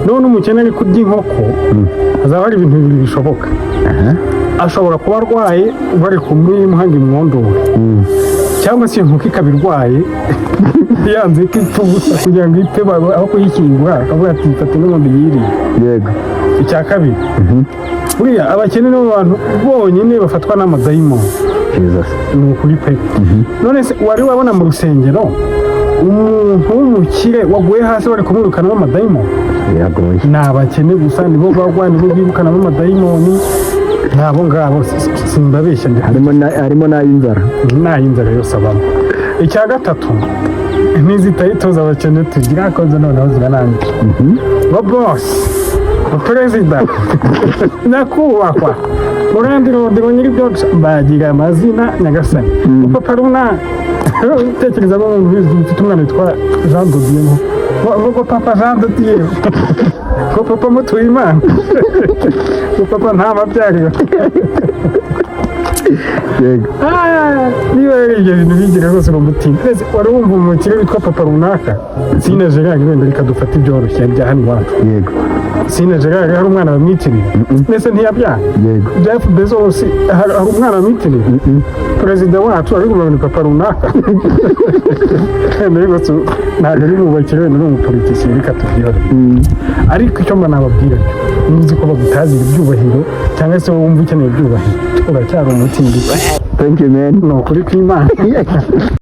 None umukene ari kurya inkoko, hazaba hari ibintu bibiri bishoboka. Ashobora kuba arwaye, bari kumuha ngo imwondore, cyangwa se iyo nkoko ikaba irwaye, yanze ko ipfa ubusa kugira ngo ipfe, aho kuyishyingura akavuga ati: "Fata n'ubundi yiriye." Icya kabiri, buriya abakene nibo bantu bonyine bafatwa n'amadayimoni. Jesus. Ni ukuri pe. None se wari wabona mu rusengero umuntu w'umukire waguye hasi bari kumwirukanamo amadayimoni? Biragoye. Ni abakene gusa, nibo bagwa, nibo birukanamo amadayimoni, ni abo ngabo. Simbabeshya ndi Harimo n'ay'inzara. N'ay'inzara yose abamo. Icya gatatu, n'izi titles abakene tugira koze noneho ziranangira: ba boss, ba perezida, nyakubahwa, murandirodi, nyiri byose, bagira amazina nyagasani, papa runaka. Utekereza nk'umuntu ufite umwana witwa Jean de Dieu, ngo papa Jean de Dieu, ngo papa Mutuyimana, ngo papa nta mabyariro. Ah, niba rero ibyo bintu bigira rwose ngo mutinda. Ese wari wumva umukire witwa papa runaka? Sina Gerard wenda, reka dufate ibyoroshye bya hano iwacu. Sina Gerard, hari umwana bamwitirira? Mbese ntiyabyara? Yego. Jeff Bezos, hari umwana bamwitirira? Perezida wacu ari kumva ni papa runaka. Wenda rwose ntabwo ari mu bakire, wenda ni umupolitisiye, reka tubyihorere. Ariko icyo mba nababwira cyo, niba uzi ko bagutazira ibyubahiro, cyangwa se wowe wumva ukeneye ibyubahiro, uracyari umutindi. Thank you, man. Ni ukuri kw'Imana.